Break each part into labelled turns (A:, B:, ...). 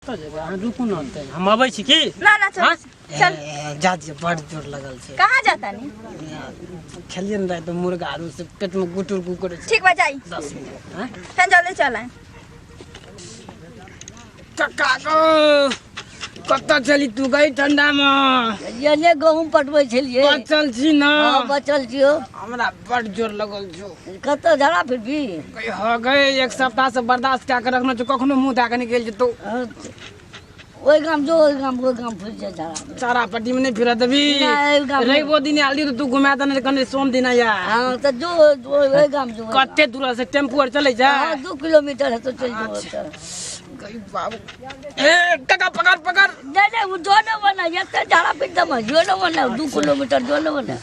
A: कतऽ जेबै अहाँ? रुकू ने ओतै, हम अबै छी की।
B: ना ना, चल।
A: हाँ?
B: चल।
A: ए, जा दियौ, बड जोर लगल छै।
B: कहाँ जाता नी?
A: खेलियै ने राति मुर्गा आरू से पेटमे गुटुर गु करै छै।
B: ठीक बा, जाई।
A: 10 मिनट, हाँ?
B: फिर जल्दी चल आए।
A: कक्का गो, कतऽ चली तू गई ठंडा मे?
C: एने गहूम पटबै छलियै।
A: बचल छी ने?
C: हँ, बचल छियौ।
A: हमरा बड जोर लगल छौ।
C: कतऽ झड़ा फिर भी?
A: हो गए, एक सप्ताह से बर्दाश्त कए के रखने छौ, कखनो मुंह दए के निकलि जेतौ।
C: हँ, ओहि गाम जो, ओहि गाम, ओहि गाम फिर जा झड़ा।
A: चारा पट्टी में नहीं फिरत देबी?
C: नहि, ओहि गाम।
A: रविओ दिन आयल रही तऽ तू घुमा देने कने सोम दिन आया।
C: हँ, तऽ जो, ओहि गाम जो, ओहि गाम।
A: कते दूर से टेम्पू आर चलै छै?
C: हँ, 2 किलोमीटर है तो चलि जो ओतऽ।
A: गई बाबू, ए काका, पकड़ पकड़।
C: नहीं नहीं, वो जो न बना एते झाड़ा फिर दम जो न बना, 2 किलोमीटर जो न बना।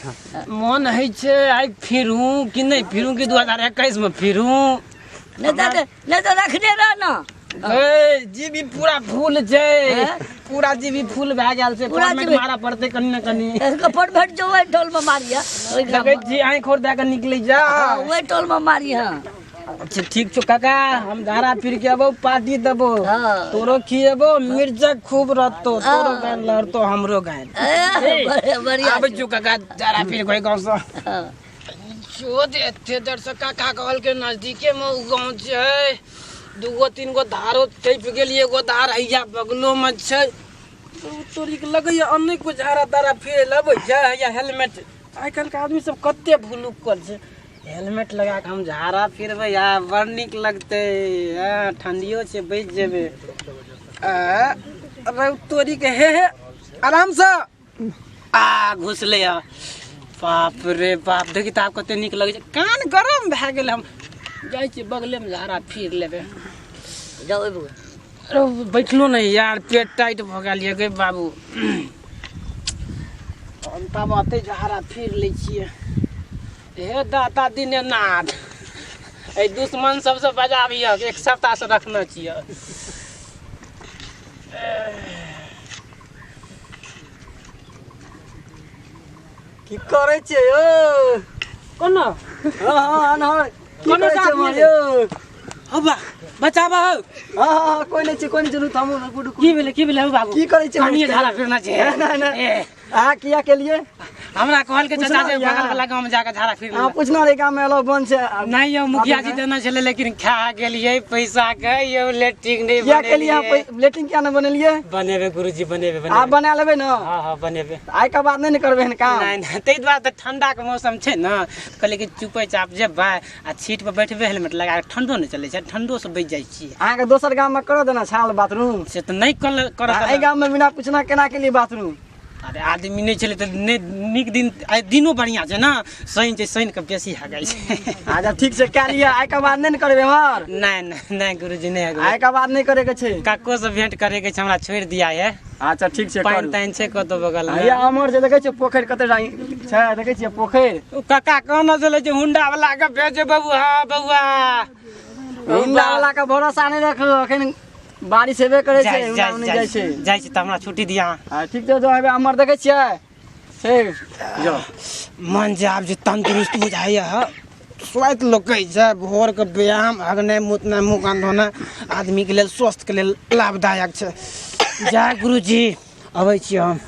A: मन होइ छै आइ फिरू कि नहि फिरू, कि 2021 में फिरू।
C: नहीं तो नहीं तो रखने रह ना।
A: ए जीबी पूरा फूल छै।
C: हैं?
A: पूरा जीबी फूल भए गेल छै।
C: पूरा
A: फॉर्मेट
C: जीबी।
A: मारऽ पड़तै कनि ने कनि।
C: इसको फट फट जो वही टोल में मारिया ओहि गाम
A: देखै
C: में।
A: छी, आँखि और दए कऽ निकलै जा।
C: हाँ, वही टोल में मारी, हाँ।
A: अच्छा, ठीक छौ काका, हम धारा फिर के अबो, पार्टी देबो।
C: हाँ।
A: तोरो खिएबो, मिर्चा खूब रहतो, तोरो गानि लहरतो, हमरो गानि।
C: ए, बढ़िया।
A: आबै छौ काका, धारा फिर कोई गाँव से।
C: हाँ।
A: चोद एते देर से काका कहलकै नजदीके में उ गाँव छै, दूगो तीन गो धारो टपि गेलियै, एगो धार हैया बगलो में छै। उ तोरी के लगैया अनेको झाड़ा तारा फिरे लए अबै छै। हैया हेलमेट, आइ काल्हिके आदमी सब कते भुलुक्कल छै। हेलमेट लगा कऽ हम झाड़ा फिरबै आ बड़ नीक लगतै। हँ, ठंडियो छै, बचि जेबै। आ रे तोरी के, हे हे, आरामसँ आ घुसलै हँ। बाप रे बाप, देखी तऽ आब कते नीक लगै छै। कान गरम भए गेल। हम जाइ छियै बगलेमे, झाड़ा फिर लेबै।
C: जाओ ओहि बगल।
A: अरे बैठलो नहि यार, पेट टाइट भऽ गेल यऽ। गे बाबू, हम तब अतै झाड़ा फिर लै छियै। हे दाता दीनेनाथ, एहि दुश्मन सबसँ बजाबिह, एक सप्ताह से रखने छियै।
D: की करै छियै यौ?
A: कोना?
D: हँ, अनहर की
A: कोना
D: करै छियै
A: साथ
D: हमर यौ?
A: हौ बा, बचाबह हौ।
D: हँ, कोइ नहि छै, कोइ नहि छै, रुकू, थामू, रुकू रुकू।
A: की भेलै, की भेलै हौ बाबू?
D: की करै छियै?
A: कनिये झाड़ा फिरना छै।
D: नहि, नहि।
A: ए,
D: अहाँ किया केलियै?
A: हमरा कहलकै चाचा
D: पूछना
A: जे
D: यार।
A: बगल वाला गाँव में जाके झाड़ा फिर
D: अहाँ पूछना रे, गाममे एलहुँ बंद छै
A: नहीं यौ, मुखिया जी देने छलै, लेकिन खा गेलियै पैसा के यौ, लेट्रिन नहि
D: किया केलियै अहाँ?
A: बनेलियै।
D: लेट्रिन किया नहि बनेलियै?
A: बनेबै गुरुजी, बनेबै।
D: आब
A: बनेबै।
D: बना लेबै ने?
A: हँ, बनेबै।
D: आइ के बाद नहि ने करबै एहन काम?
A: नहि, ताहि दुआरे तऽ ठंडा के मौसम छै ने, कहलियै कि चुपे चाप जेबै आ सीट पर बैठबै हेलमेट लगा कऽ, ठंडो नहि चलै छै, ठंडो से बचि जाइ छियै।
D: अहाँके दोसर गाममे करऽ देना छाल बाथरूम?
A: से तऽ नहि करत।
D: एहि गाममे बिना पूछना केना केलियै बाथरूम?
A: अरे आदमी नहि छलै तऽ नहि। नीक दिन आइ, दिनो बढ़िआँ छै ने, शनि छै, शनिके बेसी हगाइ छै।
D: अच्छा, ठीक छै, कए लिअ। आइ के बाद नहि ने करबै एम्हर?
A: नहि नहि नहि गुरुजी, नहि हगबै।
D: आइ के बाद नहि करैके छै।
A: काको से भेंट करे के छै हमरा, छोड़ि दिया है।
D: अच्छा, ठीक छै।
A: पानि
D: करू।
A: तानि छै कतौ बगल मे?
D: हैया अमर छै, देखै छियै पोखरि कते रंग छै, देखै छियै पोखरि?
A: ओ काका कहने छलै जे हुंडा वाला के भेजे बबुआ, बबुआ।
D: हुंडा वाला के भरोसा नहि रखू, अखन बारिश हेबे करै छै।
A: जाइ
D: हुंडा
A: जाइ
D: नहि
A: जाइ
D: जाइ छै।
A: जाइ छी तऽ हमरा छुट्टी दिया।
D: हँ, ठीक छै, जो हेबे अमर देखै छियै छै, जो।
A: मन जे आब जे तंदुरुस्त बुझाइया। स्वास्थ्य लोक कहै छै, भोरके व्यायाम, हगनाइ मुतनाइ, मुँह कान धोनाइ आदमीके लेल, स्वास्थ्यके लेल लाभदायक छै। जय गुरुजी, अबै छी हम।